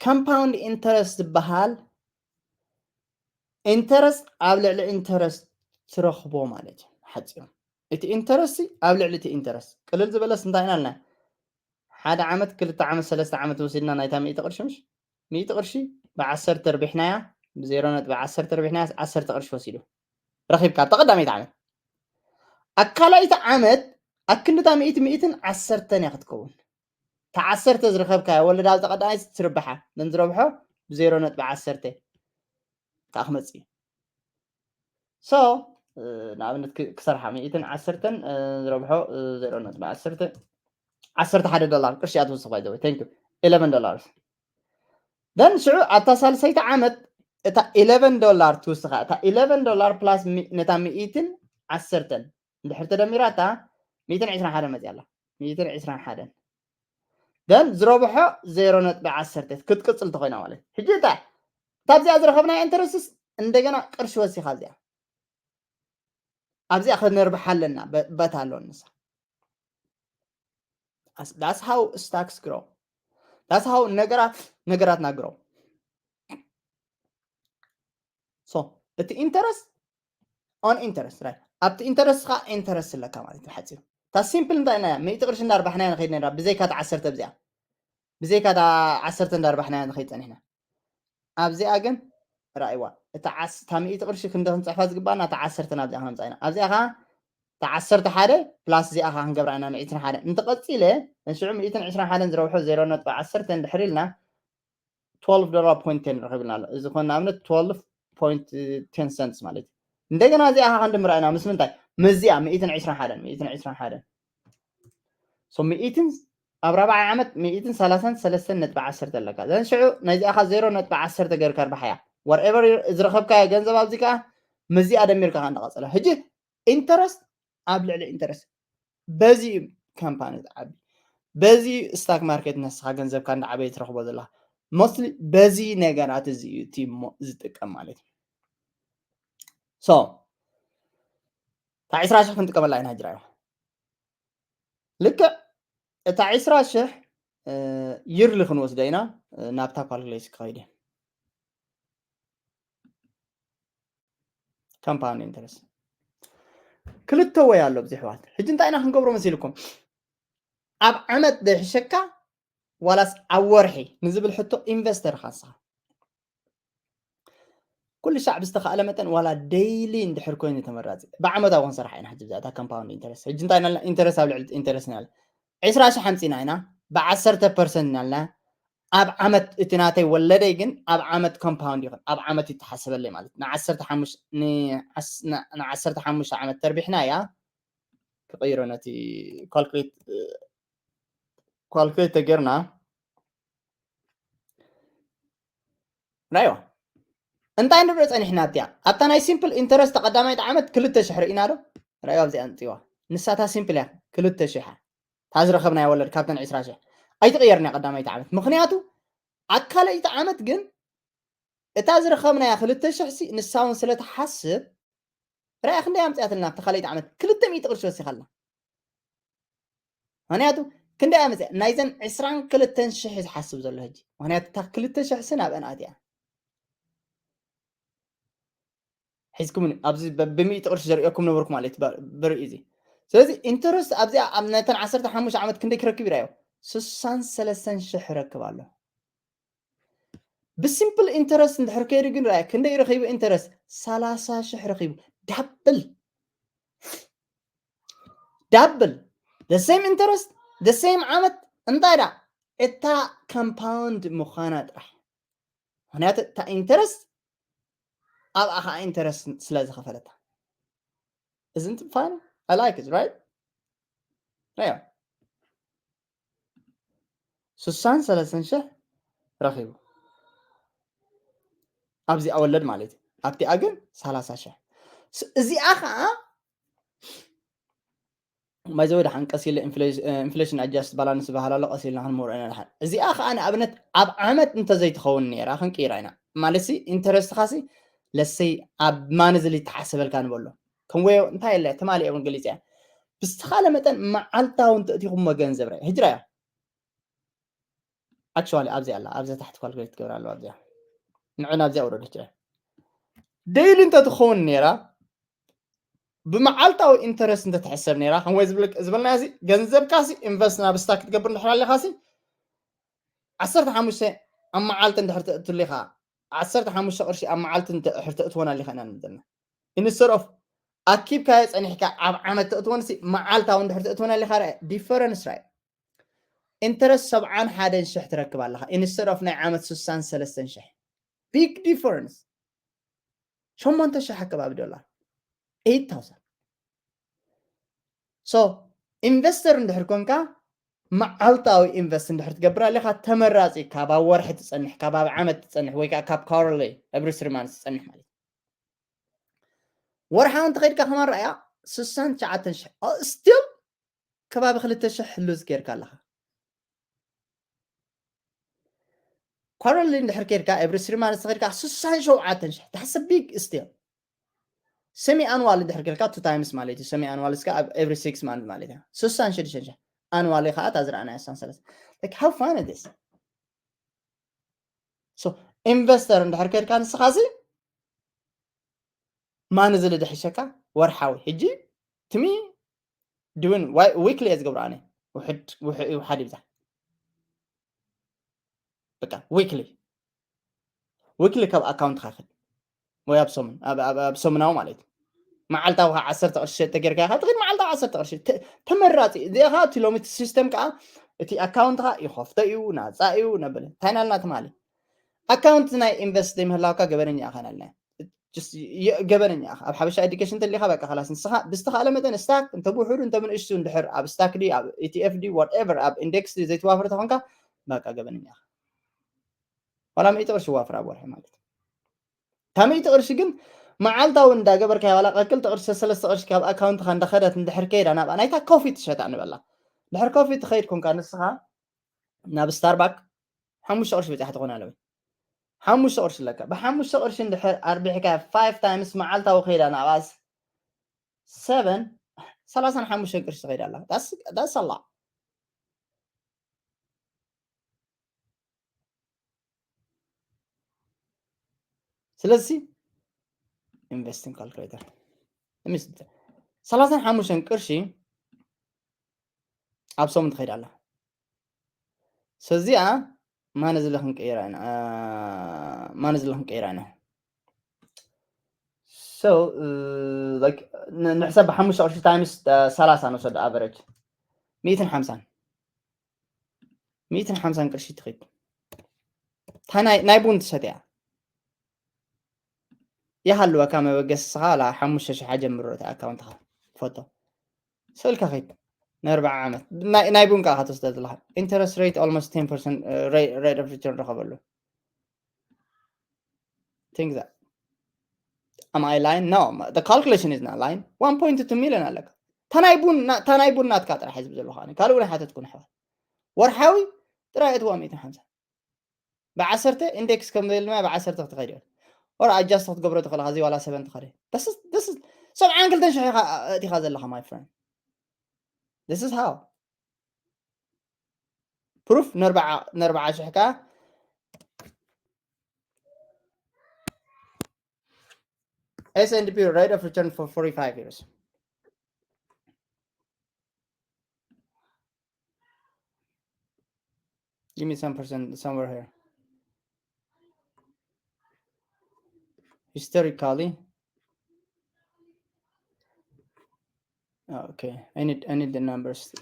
compound interest ዝበሃል interest ኣብ ልዕሊ interest ትረኽቦ ማለት እዩ። ሓፂሩ እቲ interest ኣብ ልዕሊ እቲ interest ቅልል ዝበለስ እንታይ ኢና ኣልና? ሓደ ዓመት ክልተ ዓመት ሰለስተ ዓመት ወሲድና ናይታ ሚእቲ ቅርሺ ምሽ ሚእቲ ቅርሺ ብዓሰርተ ርቢሕናያ ብዜሮ ነጥቢ ዓሰርተ ርቢሕናያ ዓሰርተ ቅርሺ ወሲዱ ረኺብካ ኣብታ ቀዳመይቲ ዓመት። ኣብ ካልኣይቲ ዓመት ኣክንድታ ሚእቲ ሚእትን ዓሰርተን እያ ክትከውን። እታ ዓሰርተ ዝረኸብካያ ወለድ ኣብዛ ቀዳማይ ትርብሓ ነን ዝረብሖ ብዜሮ ነጥቢ ዓሰርተ ከዓ ክመፅእ እዩ። So ንኣብነት ክሰርሓ ሚእትን ዓሰርተን ዝረብሖ ዜሮ ነጥቢ ዓሰርተ ዓሰርተ ሓደ ዶላር ቅርሺ እያ ትውስኽ። ባይ ዘ ወይ thank you eleven dollars። Then ሽዑ ኣብታ ሳልሰይቲ ዓመት እታ eleven ዶላር ትውስኻ። እታ eleven ዶላር ፕላስ ነታ ሚእትን ዓሰርተን እንድሕር ተደሚራ እታ ሚእትን ዕስራን ሓደን መፅያ ኣላ። ሚእትን ዕስራን ሓደን ደን ዝረብሖ ዜሮ ነጥቢ ዓሰርተ ክትቅፅል ተኮይና ማለት ሕጂ እንታይ ካብዚኣ ዝረኸብና ኢንተረስትስ እንደገና ቅርሺ ወሲኻ እዚኣ ኣብዚኣ ከነርብሓ ኣለና። በታ ኣሎ ንሳ that's how stocks grow that's how ነገራት ነገራት ናግረው። So እቲ interest on interest right ኣብቲ interest ካ interest ኣለካ ማለት እዩ። ሓፂሩ እታ simple እንታይ ናይ ሚእቲ ቅርሺ እንዳርባሕናያ ንኸይድ ነራ ብዘይካ እታ ዓሰርተ ብዚኣ ብዘይካ እታ ዓሰርተ እንዳርባሕናያ ንኸይድ ፀኒሕና ኣብዚኣ ግን ራእይዋ እታ ዓስ እታ ሚእቲ ቅርሺ ክንደ ክንፅሕፋ ዝግባና እታ ዓሰርተ ናብዚኣ ክነምፃ ኢና ኣብዚኣ ከዓ እታ ዓሰርተ ሓደ ፕላስ እዚኣ ከዓ ክንገብራ ኢና ሚእትን ሓደ እንተቐፂለ ንሽዑ ሚእትን ዕስራን ሓደን ዝረብሖ ዜሮ ነጥቢ ዓሰርተ እንድሕር ኢልና twelve dollar point ten ረኺብና ኣሎ እዚ ኮን ንኣብነት twelve point ten cents ማለት እዩ። እንደገና እዚኣ ከዓ ክንድምራ ኢና ምስ ምንታይ ምስዚኣ ሚእትን ዕስራን ሓደን ሚእትን ዕስራን ሓደን so ሚእትን ኣብ ራብዓይ ዓመት ሚእትን ሰላሳን ሰለስተን ነጥቢ ዓሰርተ ኣለካ ዘን ሽዑ ናይዚኣ ከዓ ዜሮ ነጥቢ ዓሰርተ ገርካ ርባሓያ whatever ዝረኸብካዮ ገንዘብ ኣብዚ ከዓ ምስዚኣ ደሚርካ ከዓ እንዳቐፀለ ሕጂ interest ኣብ ልዕሊ interest በዚ እዩ ካምፓኒ ዝዓቢ በዚ stock market ነስኻ ገንዘብካ እንዳዓበየ ትረኽቦ ዘለካ mostly በዚ ነገራት እዚ እዩ እቲ ዝጥቀም ማለት እዩ። So እታ ዕስራ ሽሕ ክንጥቀመላ ኢና ጅራዮ ልክዕ እታ ዕስራ ሽሕ yearly ክንወስዶ ኢና ናብታ calculate ክኸይድ compound interest ክልተ ወይ ኣሎ ብዙሕዋት ሕጂ እንታይ ኢና ክንገብሮ መሲልኩም ኣብ ዓመት ደሕሸካ ዋላስ ኣብ ወርሒ ንዝብል ሕቶ ኢንቨስተር ካሳ ኩሉ ሻዕ ብዝተኻእለ መጠን ዋላ daily እንድሕር ኮይኑ ተመራፂ ብዓመታዊ ክንሰርሓ ኢና ሕጂ ብዛእታ compound interest ሕጂ እንታይ ናልና interest ኣብ ልዕሊ interest ናለ ዕስራ ሽሕ ኣምፂና ኢና ብዓሰርተ ፐርሰንት ናልና ኣብ ዓመት እቲ ናተይ ወለደይ ግን ኣብ ዓመት compound ይኹን ኣብ ዓመት ይተሓሰበለይ ማለት ንዓሰርተ ሓሙሽተ ዓመት ተርቢሕና እያ ክቕይሮ ነቲ calculate calculate ተጌርና ራይዋ እንታይ ንብሎ ፀኒሕና ኣብቲያ ኣብታ ናይ simple interest ቀዳማይት ዓመት ክልተ ሽሕ ርኢና ዶ ራይዋ ኣብዚኣ ኣንፅዋ ንሳታ simple እያ ክልተ ሽሕ እታ ዝረኸብናዮ ወለድ ካብተን ዕስራ ሽሕ ኣይትቕየርና ቀዳማይቲ ዓመት ምኽንያቱ ኣብ ካልኣይቲ ዓመት ግን እታ ዝረኸብናያ ክልተ ሽሕ ሲ ንሳ እውን ስለ ትሓስብ ራያ ክንደይ ኣምፅኣትልና ኣብቲ ካልኣይቲ ዓመት ክልተ ሚእቲ ቅርሺ ወሲኻልና ምክንያቱ ክንደይ ኣምፅኣ ናይዘን ዕስራን ክልተን ሽሕ ዝሓስብ ዘሎ ሕጂ ምክንያቱ እታ ክልተ ሽሕ ሲ ናብአን ኣትያ ሒዝኩም ኣብዚ ብሚእቲ ቅርሺ ዘርእየኩም ነበርኩ ማለት ብርኢ እዚ ስለዚ ኢንተረስት ኣብዚኣ ኣብ ነተን ዓሰርተ ሓሙሽተ ዓመት ክንደይ ክረክብ ይራዮ ስሳን ሰለስተን ሽሕ ይረክብ ኣሎ ብሲምፕል ኢንተረስት እንድሕር ከይዱ ግን ራያ ክንደይ ረኺቡ ኢንተረስት ሰላሳ ሽሕ ረኺቡ ዳብል ዳብል the same interest the same ዓመት እንታይ ዳ እታ compound ምዃና ጥራሕ ምክንያቱ እታ ኢንተረስት ኣብኣ ከዓ ኢንተረስት ስለ ዝኸፈለታ isn't it fun I like it right yeah ስሳን ሰለስተን ሽሕ ረኺቡ ኣብዚኣ ወለድ ማለት እዩ ኣብቲኣ ግን ሰላሳ ሽሕ እዚኣ ከዓ ማይዘወ ድሓን ቀስ ኢለ ኢንፍሌሽን ኣጃስት ባላንስ ዝበሃል ኣሎ ቀስ ኢልና ክንመርዖ ኢና ድሓን እዚኣ ከዓ ንኣብነት ኣብ ዓመት እንተዘይትኸውን ነራ ክንቅይራ ኢና ማለት ሲ ኢንተረስትኻ ሲ ለሰይ ኣብ ማንዝሊ ተሓሰበልካ ንበሎ ከም ወዮ እንታይ የለ ትማሊ እውን ገሊፅ እያ ብዝተኻለ መጠን መዓልታዊ እንተእቲኹሞ ገንዘብ ራ ህጅራ እያ actually ኣብዚ ኣላ ኣብዛ ታሕቲ calculate ትገብር ኣለዋ ኣብዚኣ ንዑ ናብዚኣ ውረዱ ትዕ daily እንተትኸውን ነይራ ብመዓልታዊ interest እንተትሕሰብ ነይራ ከምወይ ዝበልናያ ገንዘብካ ሲ invest ናብ stock ክትገብር እንድሕር ኣለካ ሲ ዓሰርተ ሓሙሽተ ኣብ መዓልቲ እንድሕር ተእትሉ ኢኻ ዓሰርተ ሓሙሽተ ቅርሺ ኣብ መዓልቲ እንድሕር ተእትወን ኣለካ ኢና ንብለና instead of ኣኪብካዮ ጸኒሕካ ኣብ ዓመት ተእትወን ሲ መዓልታዊ እንድሕር ተእትወን ኣለካ difference right interest ሰብዓን ሓደን ሽሕ ትረክብ ኣለካ instead of ናይ ዓመት ስሳን ሰለስተን ሽሕ big difference ሸሞንተ ሽሕ ኣከባቢ ዶላር eight thousand so investor እንድሕር ኮንካ መዓልታዊ invest እንድሕር ትገብር ኣለካ ተመራፂ ካብ ኣብ ወርሒ ትፀንሕ ካብ ኣብ ዓመት ትፀንሕ ወይ ከዓ ካብ quarterly every three months ትፀንሕ ማለት እዩ ወርሓዊ እንተኸይድካ ከማን ረኣያ ስሳን ትሽዓተን ሽሕ still ከባቢ ክልተ ሽሕ lose ጌርካ ኣለካ quarterly እንድሕር ከይድካ every three months ከይድካ ስሳን ሸውዓተን ሽሕ that's a big still semi annual እንድሕር ከይድካ two times ማለት እዩ semi annual እስካ ኣብ every six months ማለት እዩ ስሳን ሽዱሽተ ሽሕ annual ከዓ እታ ዝረኣናያ ስሳን ሰለስተ like how fun is this so investor እንድሕር ከይድካ ንስኻ ሲ ማን እዚ ልድሕሸካ ወርሓዊ ሕጂ ትሚ ድውን weekly እየ ዝገብሮ ኣነ ውሕድ ውሕ- ውሓድ ይብዛ በቃ weekly weekly ካብ ኣካውንት ካክድ ወይ ኣብ ሰሙን ኣብ- ኣብ ኣብ ሰሙናዊ ማለት እዩ መዓልታዊ ከዓ ዓሰርተ ቅርሺ ሸጥ ተጌርካ ኢኻ ትኽድ መዓልታዊ ዓሰርተ ቅርሺ ተ- ተመራፂ እዚኣ ከዓ እቲ ሎሚ እቲ ሲስተም ከዓ እቲ ኣካውንትካ ይኸፍቶ እዩ ናፃ እዩ ነብል እንታይ ናልና ትማሊ ኣካውንት ናይ ኢንቨስት ዘይምህላውካ ገበነኛ ኢኻ ናልና ገበነኛ ኢኻ ኣብ ሓበሻ ኤዱኬሽን እንተሊኻ በቃ ላስ ንስኻ ብዝተኻእለ መጠን ስታክ እንተ ብውሕዱ እንተ ብንእሽቱ እንድሕር ኣብ ስታክ ዲ ኣብ ኢቲኤፍ ዲ whatever ኣብ ኢንዴክስ ዲ ዘይተዋፈረ ተኾንካ በቃ ገበነኛ ኢኻ ዋላ ሚእቲ ቅርሺ ዋፍር ኣብ ወርሒ ማለት ካብ ሚእቲ ቅርሺ ግን መዓልታዊ እንዳገበርካ ዋላ ቀክልተ ቅርሺ ሰለስተ ቅርሺ ካብ ኣካውንትካ እንዳኸደት እንድሕር ከይዳ ናብኣ ናይታ ኮፊ ትሸጣ ንበላ ድሕር ኮፊ ትኸይድ ኮንካ ንስኻ ናብ ስታርባክ ሓሙሽተ ቅርሺ በፂሓ ትኾን ኣለዊ ሓሙሽተ ቅርሺ ኣለካ ብሓሙሽተ ቅርሺ እንድሕር ኣርቢሕካ five times መዓልታዊ ከይዳ ናብኣስ seven ሰላሳን ሓሙሽተን ቅርሺ ትኸይድ ኣላ that's a lot ስለዚ ኢንቨስቲንግ ካልኩሌተር ሰላሳን ሓሙሽተን ቅርሺ ኣብ ሰሙን ትኸይድ ኣላ ሰዚኣ ማነ ዝለ ክንቀይራ ኢና ማነ ዝለ ክንቀይራ ኢና so ንሕሰብ ብሓሙሽተ ቅርሺ ታይምስ ሰላሳ ንውሰድ ኣቨረጅ ሚእትን ሓምሳን ሚእትን ሓምሳን ቅርሺ ትኸይድ ናይ ቡን ትሰትያ ይሃልወካ መበገስኻ ላ ሓሙሽተ ሽሕ ጀምሮ እቲ ኣካውንትኻ ፎቶ ስእልካ ኸይድ ንኣርባዓ ዓመት ናይ ቡን ከዓ ክትወስደ ዘለካ interest rate almost ten percent rate of return ረኸበሉ think that am I lying no the calculation is not lying one point two million ኣለካ ታናይ ቡን ታናይ ቡን ናትካ ጥራሕ ህዝቢ ዘለካ ካልእ እውን ሓተትኩ ንሕዋ ወርሓዊ ጥራይ እትዋ ሚእትን ሓምሳ ብዓሰርተ ኢንዴክስ ከም ዘየልና ብዓሰርተ ክትኸድ ወር ኣጃስት ክትገብሮ ትኽእል እዚ ዋላ ሰበን ትኸደ ሰብዓን ክልተን ሽሕ ኢኻ እቲኻ ዘለኻ my friend this is how proof ነርባዓ ሽሕ ከዓ S and P rate of return for forty-five years Give me some percent somewhere here. Historically. Oh, okay, I need I need the numbers.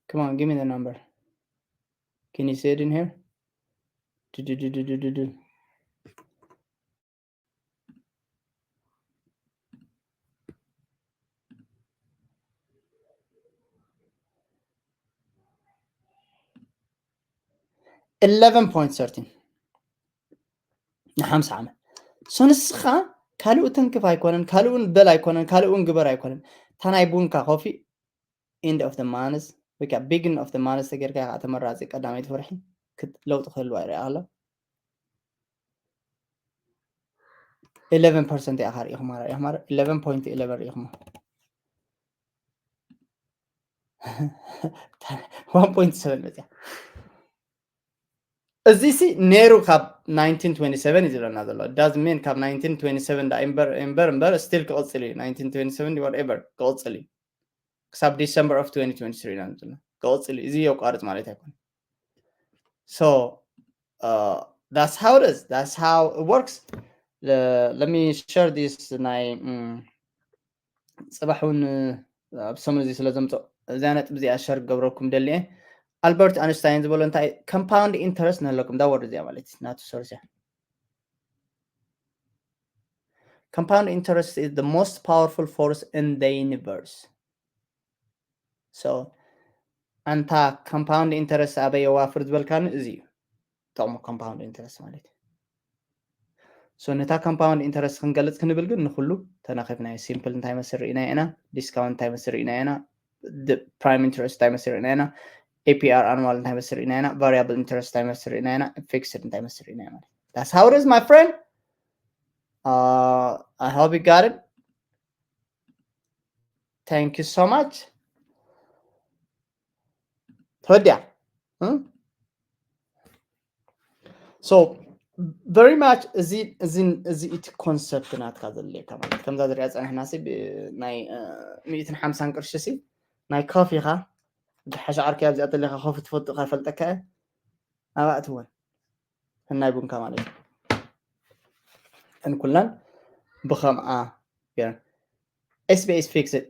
Come on, give me the number. Can you see it in here? Do, do, do, do, do, do, do. eleven point thirteen ንሓምሳ ዓመት so ንስኻ ካልኡ ተንክፍ ኣይኮነን ካልኡን በል ኣይኮነን ካልኡን ግበር ኣይኮነን እታ ናይ ቡንካ ኮፊ end of the month ወይ ከዓ begin of the month ተጌርካ ከዓ ተመራፂ ቀዳመይቲ ወርሒ ለውጢ ክህልዋ ይረኣ ኣሎ eleven percent ኢኻ ርኢኹማ ርኢኹማ eleven point eleven ርኢኹማ one point seven መፅያ። እዚ ሲ ነይሩ ካብ nineteen twenty-seven እዩ ዝብለና ዘሎ። Doesn't mean ካብ nineteen twenty-seven ዳ እምበር እምበር እምበር still ክቕፅል እዩ። Nineteen twenty-seven whatever ክቕፅል እዩ። ክሳብ December of twenty twenty-three ኢና ዘለና። ክቕፅል እዩ። እዚ የቋርፅ ማለት ኣይኮነ። So uh, that's how it is. That's how it works. Let me share this ናይ mm, ፅባሕ እውን ኣብ ሰሙን እዚ ስለ ዘምፅኦ እዚኣ ነጥብ እዚኣ ሸር ክገብረኩም ደልየ። ኣልበርት ኣንስታይን ዝበሎ እንታይ compound interest ንህለኩም ዳ ወርድ እዚኣ ማለት ናቱ ሶርስ እያ። Compound interest is the most powerful force in the universe. So ኣንታ compound interest ኣበይ የዋፍር ዝበልካኒ እዚ እዩ ጥቕሙ compound interest ማለት እዩ። So ነታ compound interest ክንገልፅ ክንብል ግን ንኩሉ ተናኺፍናዮ። Simple እንታይ መስል ርኢና ኢና፣ discount እንታይ መስል ርኢና ኢና፣ prime interest እንታይ መስል ርኢና ኢና፣ A P R annual እንታይ መስል ርኢና ኢና፣ variable interest እንታይ መስል ርኢና ኢና፣ fixed እንታይ መስል ርኢና ኢና ማለት። That's how it is, my friend. Uh, I hope you got it. Thank you so much. ተወዲያ። So very much እዚ እዚ እዚ እቲ concept ናትካ ዘድልየካ ማለት ከምዛ ዝሪኣ ፀናሕና ሲ ናይ ሚእትን ሓምሳን ቅርሺ ሲ ናይ ኮፊኻ ዝሓሸ ዓርኪ ኣብዚኣ ተለካ ኮፊ ትፈጡ ከፈልጠካ እየ። ኣብኣ እትወን ናይ ቡንካ ማለት እዩ። እንኩለን ብኸምኣ ገይረን። S B S fixed